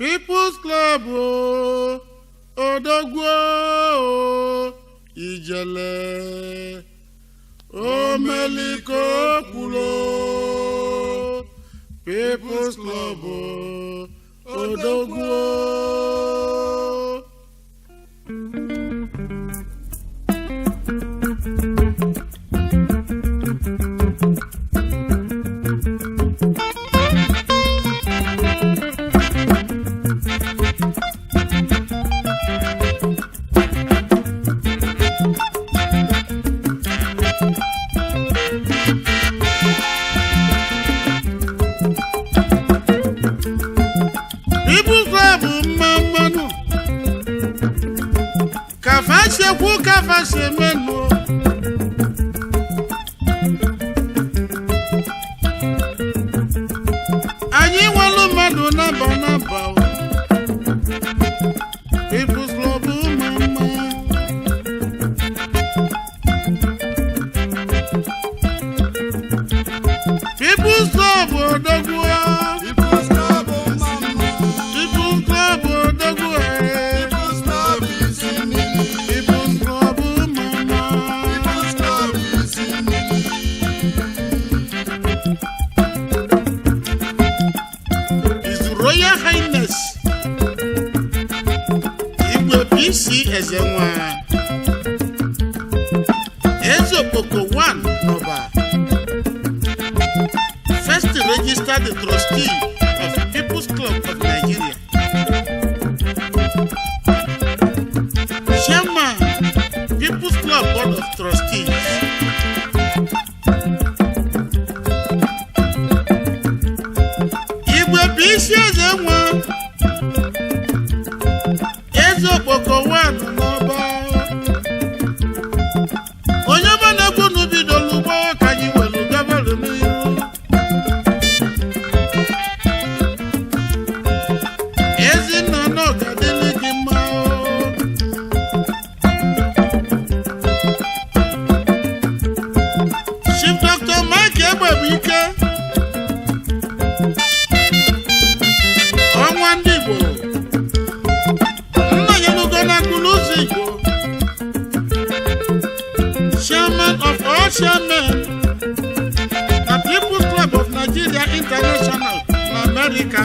People's Club o, odogwu o, ijele omeliko kwulo. People's Club o, odogwu o. People's Club mma mmanụ kafa sekwu kafa semenu. Anyị nwelu mmadụ naba naba o. People's Club mma mma. People's Club odogwu o. People's Club mma mma. People's Club odogwu e. People's Club isi mmiri. People's Club mma mma. People's Club isi mmiri. His Royal Highness Igwe PC Ezenwa Eze Okpoko 1 N'Ọba, First Registered Trustee of People's Club of Nigeria, Chairman, People's Club Board of Trustees. Igwe bụ isi eze nwa Eze Okpoko 1 n'Ọba, onye ọma na-egwu n'ubidolu ugbo ka anyị welu gabaru n'ihu. Ezinna na ọ ga-adịrị gị mma o. Chief Dr. Mike Egbebuike, ọnwa ndị Igbo, nna ya lugo na mkpụrụ ụzọ Igbo, chairman of all chairmen na People's Club of Nigeria International na America.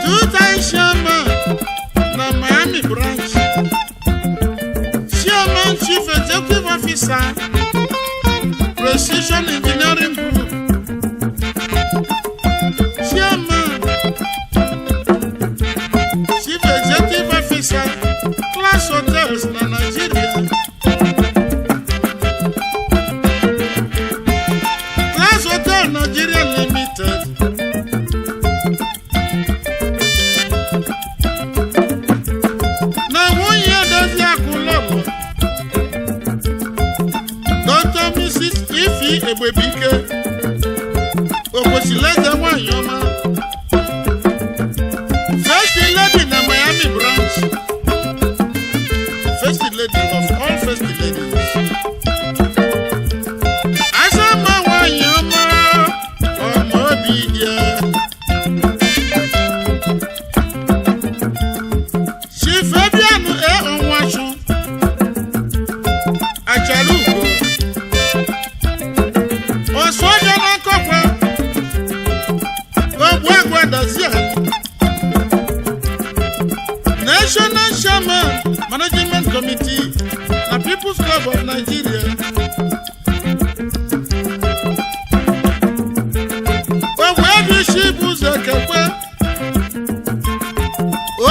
Two-time chairman na Miami branch, chairman, chief executive officer, Precision Engineering Group, Chairman, Chief Executive Officer, Class Hotels na Nigeria, Class Hotel Nigeria Limited. Na nwunye dozie akụlọlọ, Dr. Mrs. Ify Egbebike, Okwesịlị eze nwanyị ọma, First Lady na Miami branch, First Lady of all First Ladies. Asama nwanyị ọma, ọma obi dị ya. Chief Ebianụ A. Onwuachu, Achara Ugo, Ọsụọbịa na Nkọkwa, Ogbuagwa Dazie, National Chairman, Management Committee na People's Club of Nigeria. Ogbuebishi bụ ụzọ kekwe,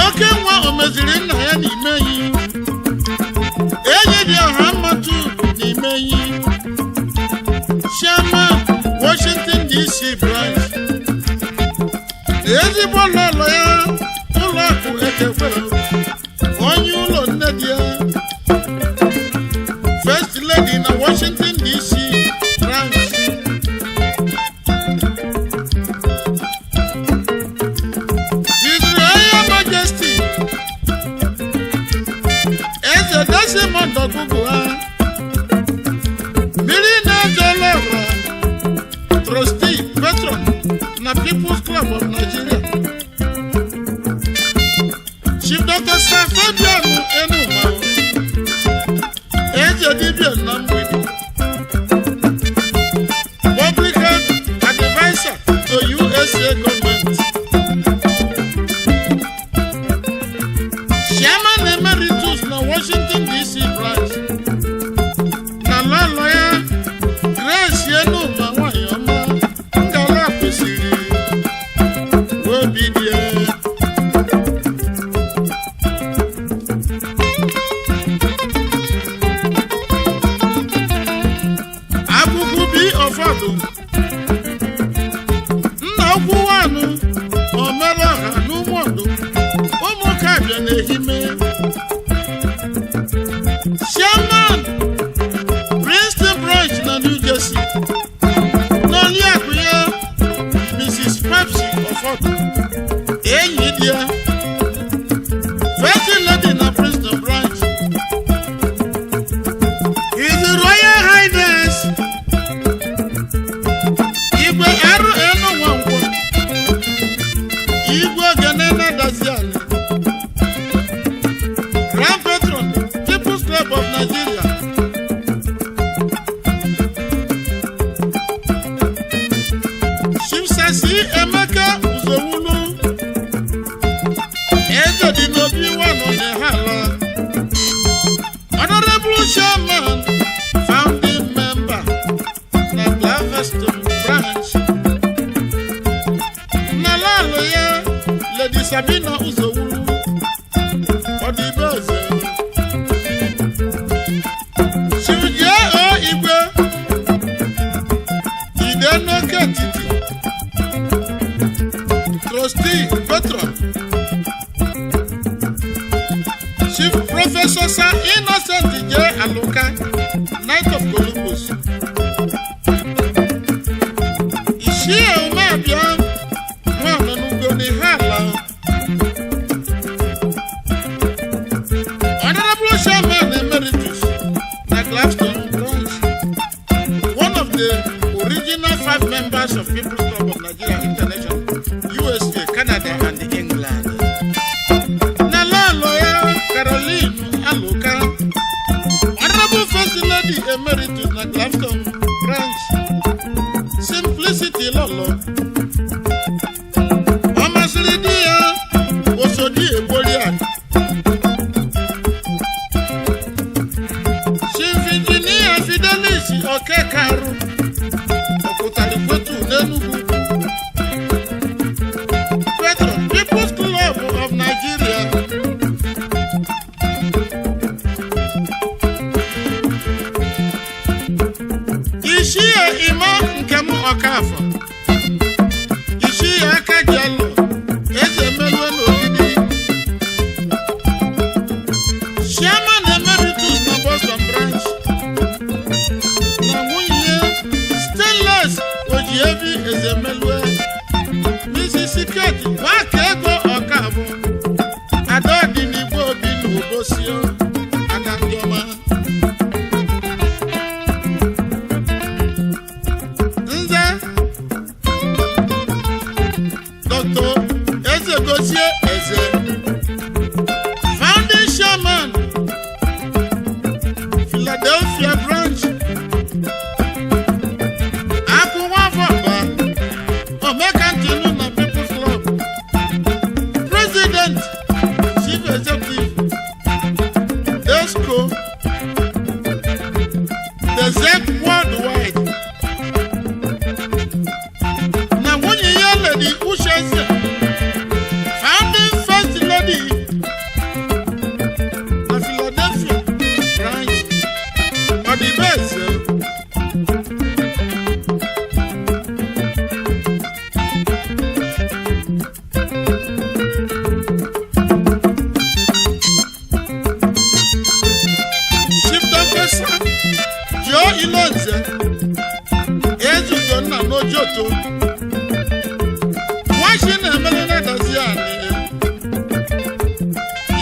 oke nwa o meziri nna ya n'imeyi, enyi dị ọha mmatụ n'imeyi, Chairman, Washington DC branch. Ezigbo ụlọ ụlọ ya, ụlọ akụ ekekwe, onye ụlọ nne di ya, First Lady na Washington DC branch. His Royal Majesty Eze Desmond Ogugua, mmiri na-ezo lọrọ, trustee. Trustee Patron na People's Club of Nigeria. Chief Dr. Sir Fabian Enuma, Eze Dibia na Mgbidi, Public Health Advisor to USA Government. Chairman Emeritus na Washington DC branch. Na lọlọ ya, Grace Enuma nwanyị ọma, ngala kwesịrị obi dị ya. Akwụkwọ bi ọfọdụ nna ukwu wanụ omere ọha n'ụmụọdụ ụmụka bịa n'ehime. Chairman, Princeton Branch na New Jersey. N'oliakụ ya, Mrs. Pepsi ọfọdụ, enyi di ya, First Lady na Princeton Branch. His Royal Highness Igwe RN Nwankwọ, Igwe Ogene Daziani, Grand Patron, People's Club of Nigeria. Chief Sasi Emeka Uzowulu, Eze dị n'obi wanụ n'Ihala, Honorable Chairman, Founding Member na Galveston Branch. Na lalo ya, Lady Sabina Uzowulu, Ọdịbeze. Chief J.O. Igwe, Ide n'oke etiti, Trustee Patron. Chief Professor Sir Innocent J. Aluka, Knight of Columbus. Iṣẹ́ Umeabia nwa nọ n'ugo n'ihe ala. Honorable Chairman Emeritus na Gladstone Branch, one of the original five members of People's Club of Nigeria International, USA, Canada, and England. Na lọlọ ya, Caroline Aluka, Honorable First Lady Emeritus na Gladstone Branch. Simplicity lọlọ. Ọ masịrị di ya, osodi egbori a. Chief Engineer Fidelis Okekaru, Ọkụtalikwetu n'Enugu. Petro, People's Club of Nigeria. Ichie Ima Nkem Ọkafọ, Ichie aka ji alụ, Eze Melue n'Ogidi. Chairman Emeritus na Boston Branch. Na nwunye ya, Stainless Ojiebi Ezemelue, Mrs. Kate Nwaka Ego Ọkafọ, Adaọdịnigwe Obi na Obosio, Ada ndị ọma. Nze Dr. Ezegozie Eze, Founding Chairman, Philadelphia Branch, Akụnwafọba, Omekantinu na People's Club, President, Chief Executive, Desco, The Zep Worldwide. Na nwunye ya, Lady Ucheze, founding first lady na Philadelphia branch. Ọdịbeze. Chief Dr. Sir Joe Ilonze, Ezugonna n'Ojoto, Wáṣí na-emere na-adazi anị.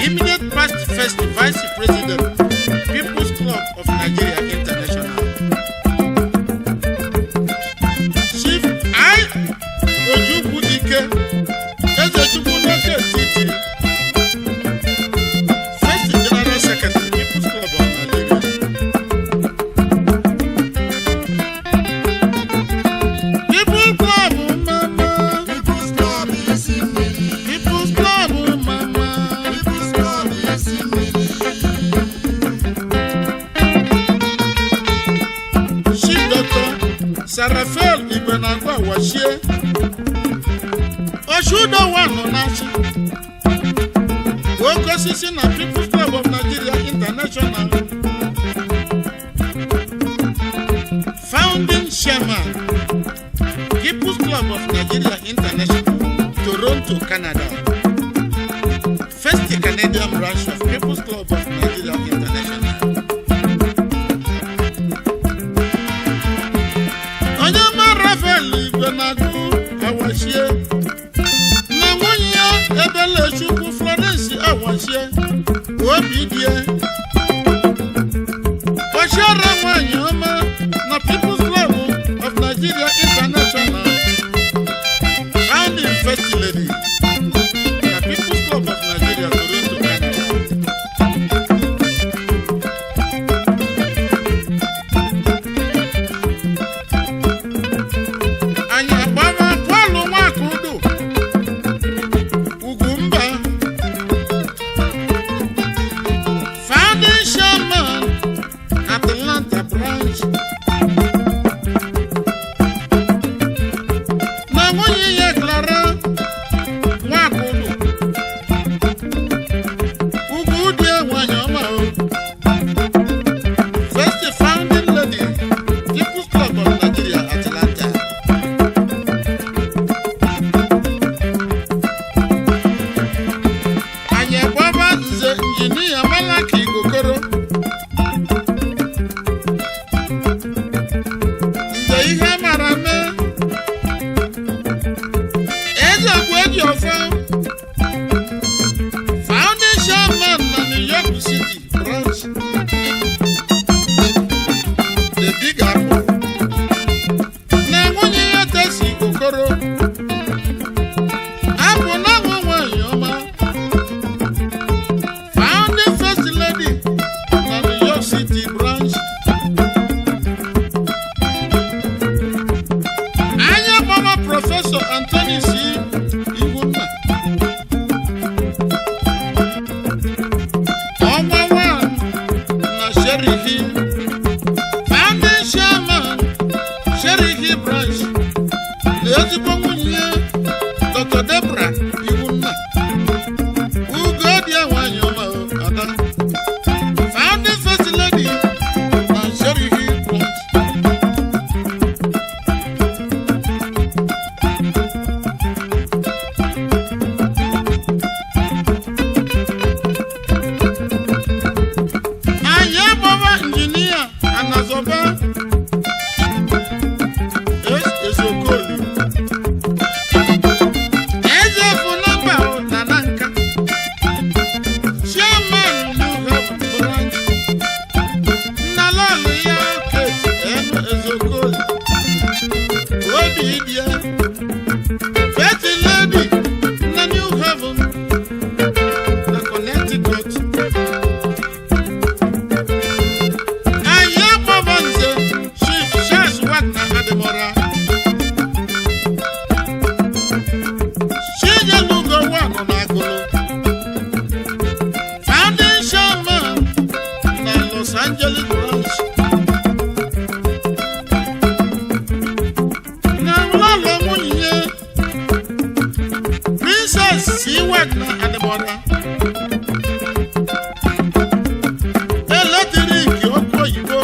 Immediate past first vice president, People's Club of Nigeria International. Chief na-agụ Awachie, Oshudo wanụ na-achị oke osisi na People's Club of Nigeria International, founding chairman, People's Club of Nigeria International, Toronto, Canada, first Canadian branch of People's Club of Nigeria International. Onye ọma Rafael Igwe na-agụ Awachie na nwunye ya Ebelechukwu Florence Awachie, obi die Ochiara nwanyị ọma na People's Club of Nigeria International, founding first lady na People's Club of Nigeria, Toronto, Canada. Anyị agbama Pọl Nwakudu Ugwumba, founding chairman, Atlanta branch, na nwunye ya Clara Nwakudu Ugwu dị nwanyị ọma o, first founding lady, People's Club of Nigeria, Atlanta. Anyị agbaba Nze Injinia Malaki Okoro, Nze ihe mara mee Eze bụ eji ọfọ, founding chairman na New York City branch, the Big Apple, na nwunye ya Tesi Okoro, abụ na nwa nwanyị ọma, founding first lady na New York City branch. Anya mama Prọfesọ Anthony C. Iwunna, ọnwa one na Sherihi, founding chairman, Sherihi branch, na ezigbo nwunye ya Dr. Debra Iwunna, Ugodia nwanyị ọma o, ada, founding first lady na Sherihi branch. Anyị agbawa Injinia Anazọba S. Ezokoli, Eze Funamba na Nanka, chairman, New Haven branch, Nnalọlụ ya Kate M. Ezokoli, obi bịa First Lady na New Haven na Connecticut. Anyị akpọba Nze Chief Charles Wagner Adịmọra, Chinyelugo Wanụ na Agụlụ, founding chairman na Los Angeles branch, na ụlọ nwunye Princess C. Wagner Adịmọra, eletrik ọkụ oyibo,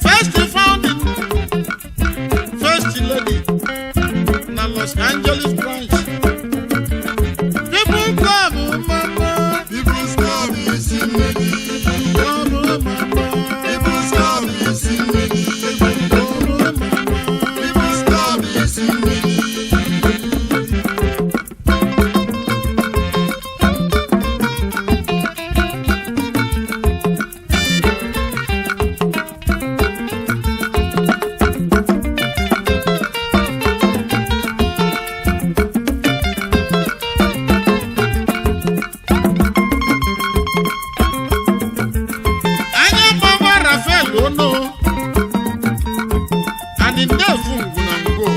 first founding first lady na Los Angeles branch, People Club mama. People's Club isi mmiri. Club mama. People's Club isi mmiri. Club mama. People's Club isi mmiri. Anya gbaba Rafael Ono Adindevu Ngwunango,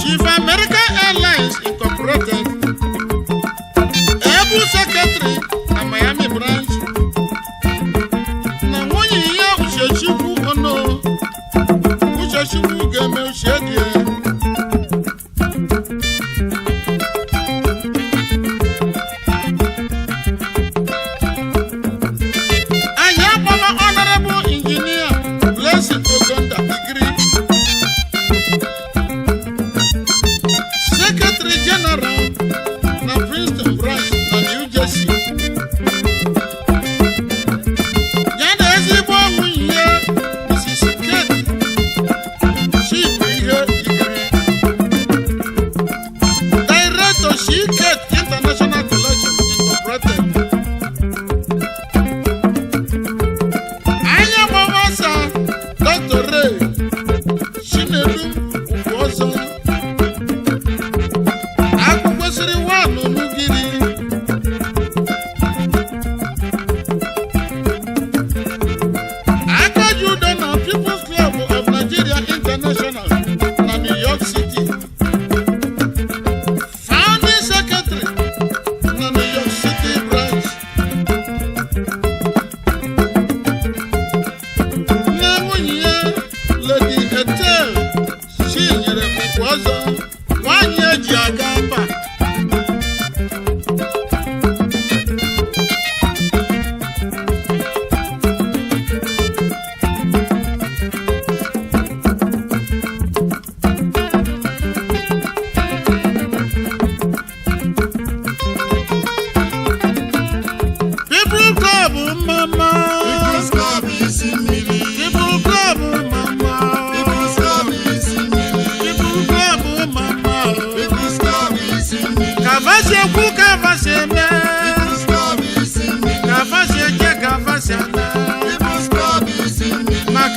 Chief, American Airlines Incorporated, Ebu Secretary na Miami branch, na nwunye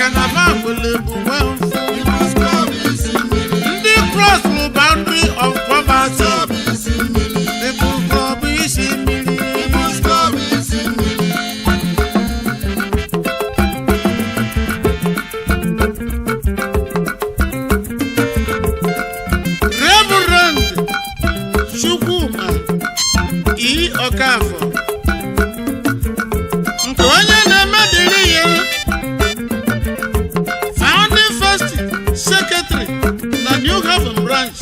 Maka na ba nwere bụ nwee mfu. People's Club isi mmiri. Ndị cross boundary of poverty. Club isi mmiri. People's Club isi mmiri. People's Club isi mmiri. Reverend Chukwuma E. Okafor, nke onye na-eme dịrị ya, founding first secretary na New Haven branch,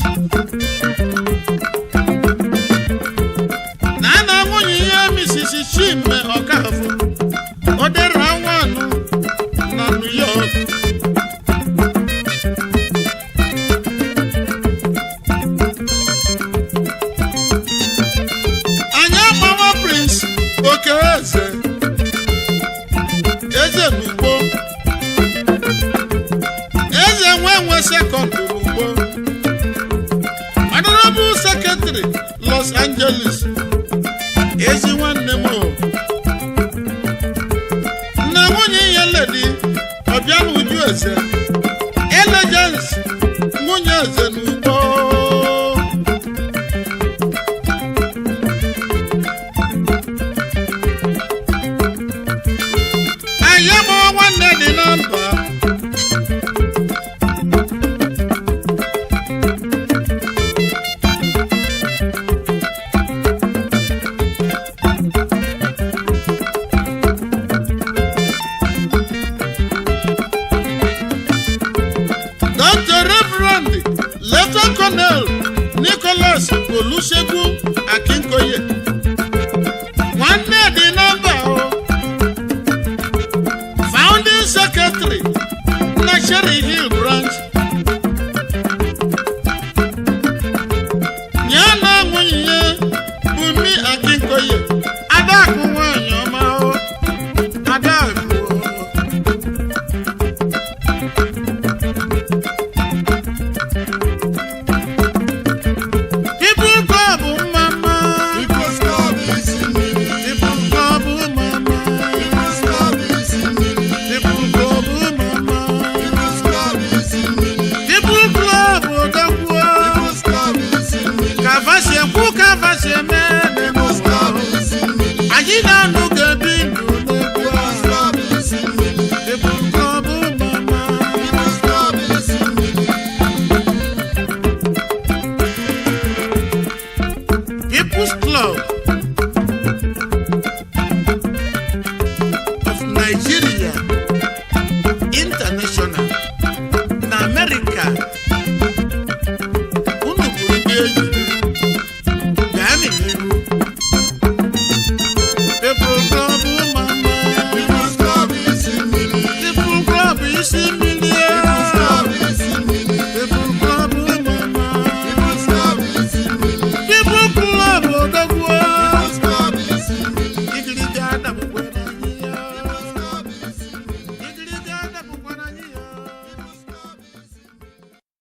na na nwunye ya Mrs. Chime Okafor Odera Nwanụ na New York. Anyị agbawa Prince Okeeze Eze n'Ugbo, Eze nwe nwe second n'Ugbo, Honorable Secretary, Los Angeles. Ezi nwanne m o. Na nwunye ya Ledi Ọbịanuju Eze Elegance, nwunye Eze n'Ugbo. Anyị amụọ nwanne dị na mba. Dr. Reverend Lieutenant Colonel Nicholas Olusegun Akinkoye, nwanne dị na mba o, founding secretary,